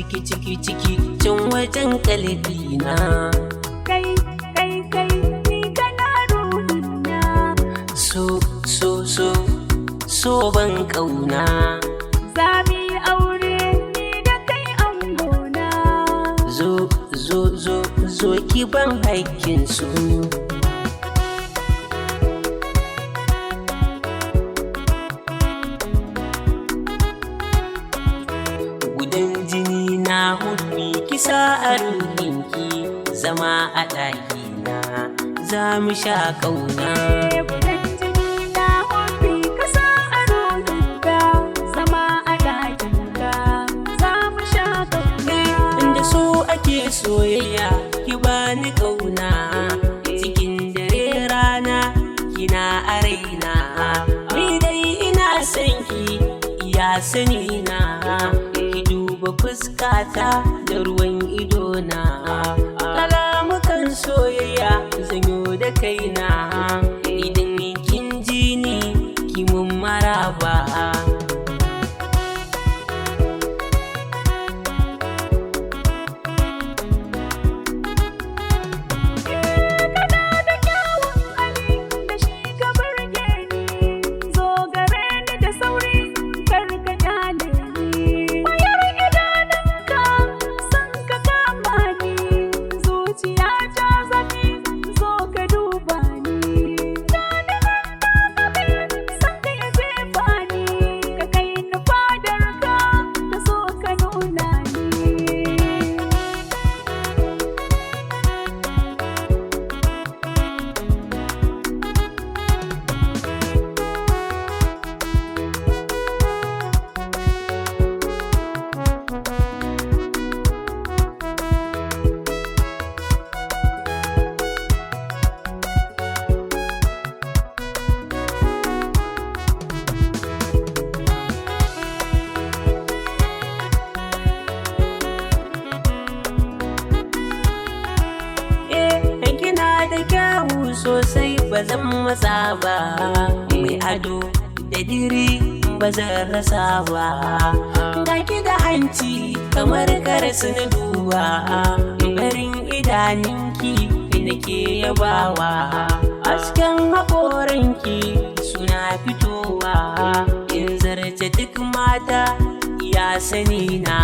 Ciki ciki ciki can wajen kalbina. Kai, kai, kai, ni kana ruhina. So so so so ban kauna. Za mu yi aure ni da kai angona. Zo zo zo zo ki ban haƙƙin su. Gudan jini na hubbi kisa a ruhinki, zama a ɗakina za mu sha ƙauna. Gudan jini na hubbi kasa a ruhinka, zama a ɗakinka za mu sha ƙauna. Inda so ake soyayya, ki bani ƙauna. Cikin dare rana kina a raina. Ni dai ina son ki iya sani na. Ki duba fuskata da ruwan idona. Kalamukan soyayya zanyo da kaina. Idan kin ji ni ki mun maraba. Kana da kyawun hali da shi ka burge ni, zo gare ni da sauri kar ka kyale ni. Kwayar idanunka sun ka kama ni, zuciya ta zafi zo ka duba ni. Gani nan na kafe san ka ya jefa ni, ka kai ni fadar ka ka zo ka nuna ni. Eh, kina da kyawu sosai ba zan matsa ba. Mai ado da diri ba zan rasa ba. Ga ki da hanci kamar karas na duba. Barin idaninki nake yabawa. Hasken haƙoranki suna fitowa. In zarce duk mata ya sani na.